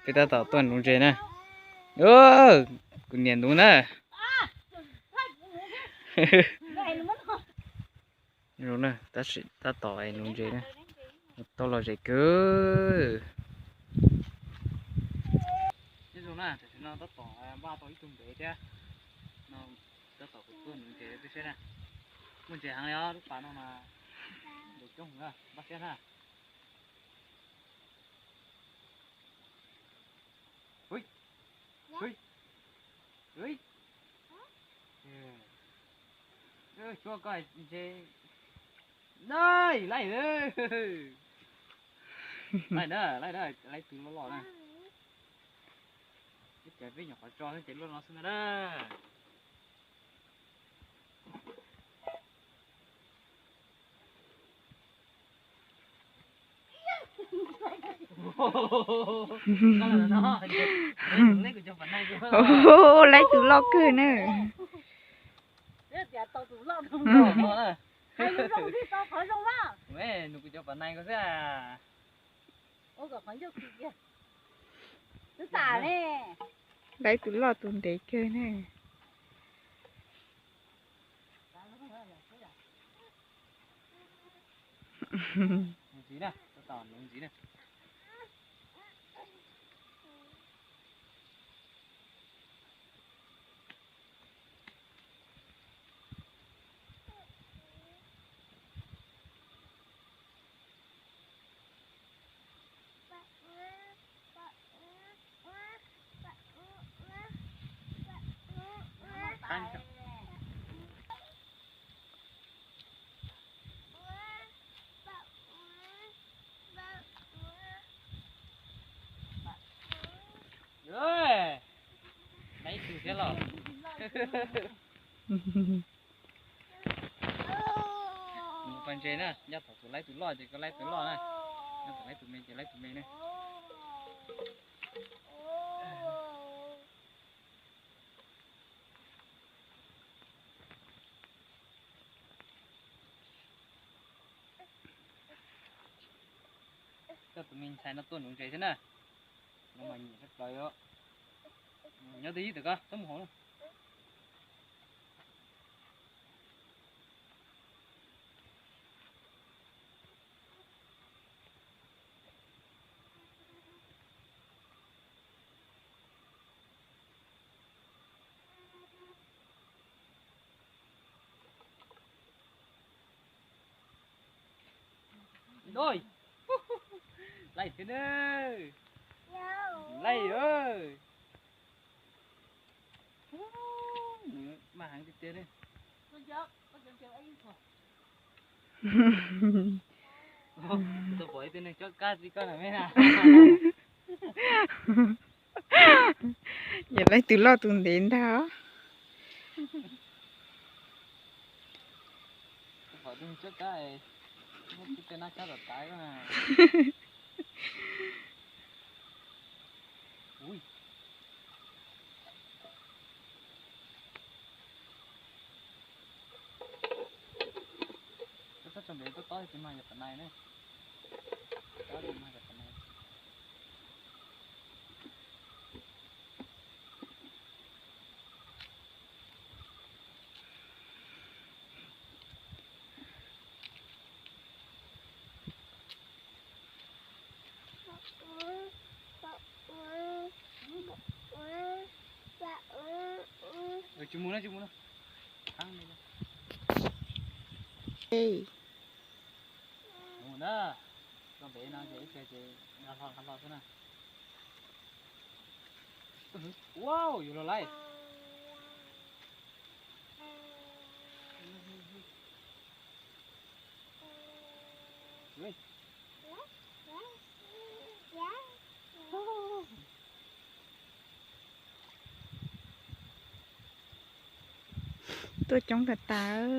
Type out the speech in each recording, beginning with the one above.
Peb tab tom tuaj nuv ntses na. Kuv niam nuv na. Zoo na, tab sis tab tom nuv ntses na. Tau lom zem kawg. Nyob zoo na, tam sim no tab tom npaj tau ib tug ntev thiab. No tab tom kuv tuaj nuv ntses peb saib na. Muaj ntses heev li os, lub pas no mas ntev coob heev, npaj siab na. Ui, ui, ui. Tshuab koj ntses. Laij, laij, laij na, laij na, laij tus loj loj na. Ib ces peb nyuam qhuav tso ces luaj no xwb ntag na. Laij tus loj kawg na. Nws kuv cov pam nai ko xwb. Laij tus loj tus ntev kawg na. Ntxiv na, tab tom nuv ntxiv na. Laib tug thiab los. Nws pais ntses na, nyob thaum tus laib tus loj ces koj laib tus loj na, nyob thaum laib tus me ces laib tus me na. Koj tus me ntxhais no tuaj nuv ntses thiab na. No mas nyiam tshaj plaws os. Nyob twj ywm tawm koj txhob mus hauv na. Laij thiab na. Laij. Nws maj heev tiag tiag li. Tau pom ib tug neeg cob kab li koj na me na. Yog laib tus loj tus ntev ntag. Tau pom tus neeg cob kab, muab tus tej nab tshab tom tav koj na. Ui. Koj txhob tso ntev, tob tob tsis mag yog pam nai na. Tob tsis mag yog pam nai. Tsis mus na, tsis mus na. Mus na, txog pem no ces ib pliag ces nqa hlo nqa hlo xwb na. Wow, yuav los laij. Tuaj coob tas tas.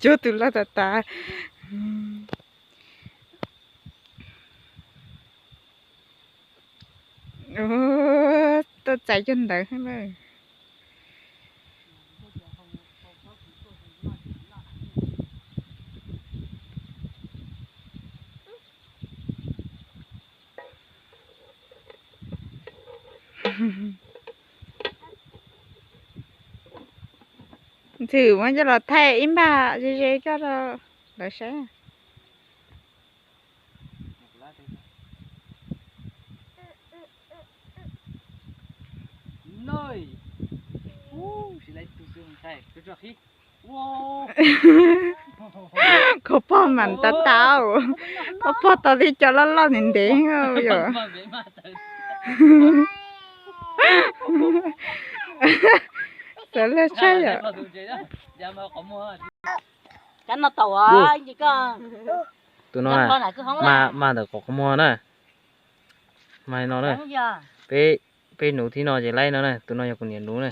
Cuab tus loj tas tas. Txais cov ntawd. Ntxwm muab coj los thaij ib npag ze ze coj rau lawv saib. Kho pog mam tab tau, kho pog tau tib co loj loj ntev ntev yom. Xav laj tshaj yom. Tus no mas ntawm qhov qhov muag na. Mas no na, peb, peb nuv thib no ces laib no na. Tus no yog kuv niam nuv na.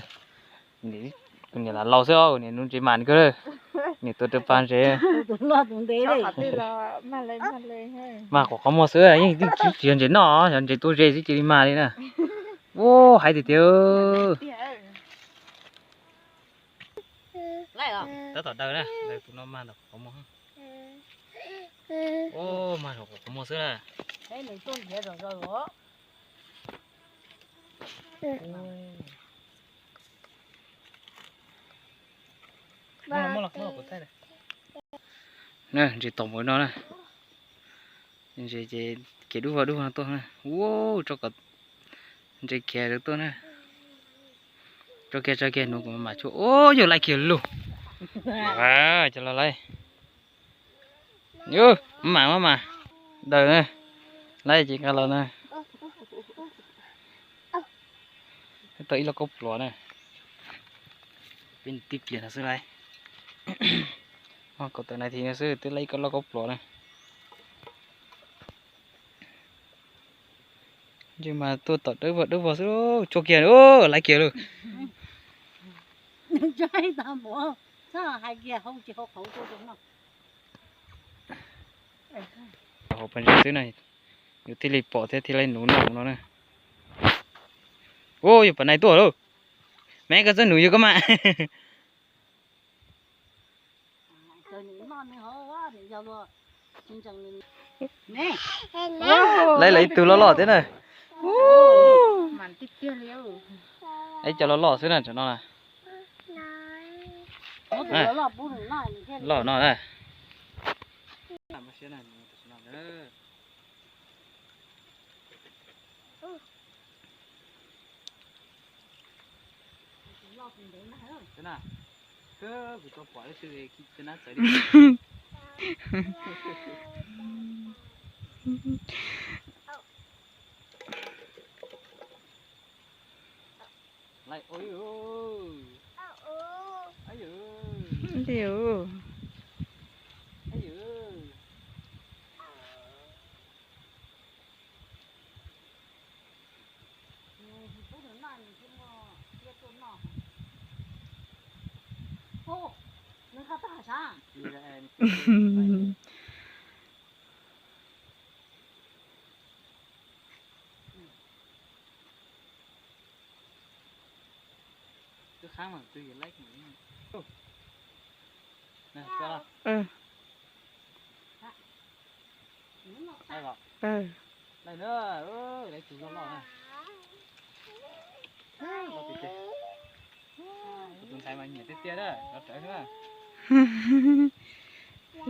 Kuv niam lam laus xwb os, kuv niam nuv ntses mas kawg. Niam tuav rawv pa ntses. Mas qhov qhov muag xwb, yeej tsis yog ntses noj, yog ntses tua ze xwb cia li mas li na. Ua haib tiag tiag. Tab tom daws na, daws tus no mas ntawm qhov muag. Ua mas qhov muag xwb na. Ntses tom npaum no na. Ntses ces khiav dub vog dub vog tuaj na. Ua tso kom ntses khiav tuaj na. Tso kiag tso kiag, nuv kuv mam tshuab. Ua yog laib kiag lug. Cov los laib. Yus, mam mam daws na. Laib ces nqa los na. Tau ib loj kaub pluas na. Peb tib pliag no xwb lauj. Muab kaum tawm nas this no xwb twb laib ib loj kaub pluas na. Ntsej mas tuaj tom dawb vog dawb vog xwb, tso kiag, laib kiag lauj. Hauv pas ntses xwb na, yus thiaj li pom thiab thiaj li nuv noj no na. Ua yog pas nais tuaj lauj, me koj txawj nuv yus koj mas. Laib lawm ib tug loj loj thiab na. Ib co loj loj xwb na, tsam no na. Loj no na.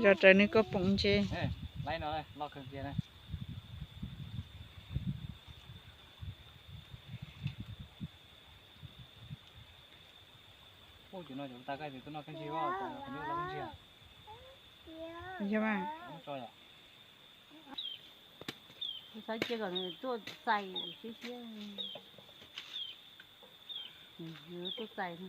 Zov rawv nws koj poom ntses. Yog mas. Xav cia kom nws tuaj txais siab siab. Tuaj txais.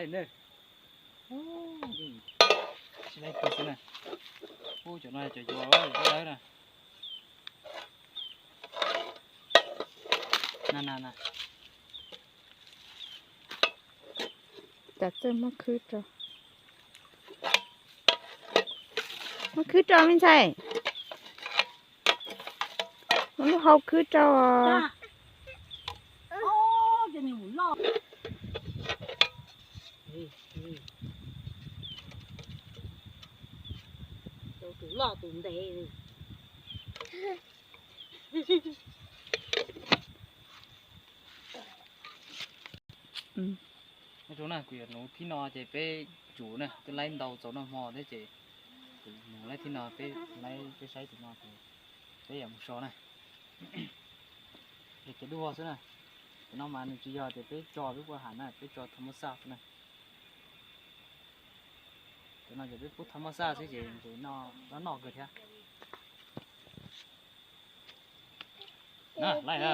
Tsis laib kiag xwb na. Ub, cov no cov yuav dawb dawb na. Na na na. Cas txawj muab khwb rau. Muab khwb rau me ntxhais. Muab lub hau khwb rau os. Tus loj tus ntev. Kuv yuav nuv thib no ces peb tsuv na, twb laib ntau txaus noj hmo thiab ces kuv nuv laib thib no, peb laib peb saib tus no ces peb yuav mus so na. Es kev dub vog xwb na. Tus no mas nws tsis yog tias peb tso peb puas ham na, peb tso thas mas xaj xwb na. Tus no ces peb pub thas mas xaj xwb ces nws noj kawg thiab. Na, laib na.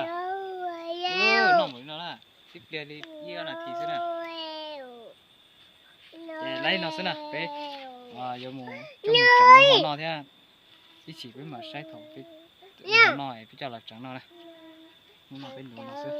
Noj npaum li no na, tib pliag li ib ob nas this xwb na. Ces laib no xwb na, peb yuav mus coj mus tseev hmo noj thiab. Ib chim peb mam saib thaum peb noj es peb coj los tseev noj na. Hnub no peb nuv no xwb.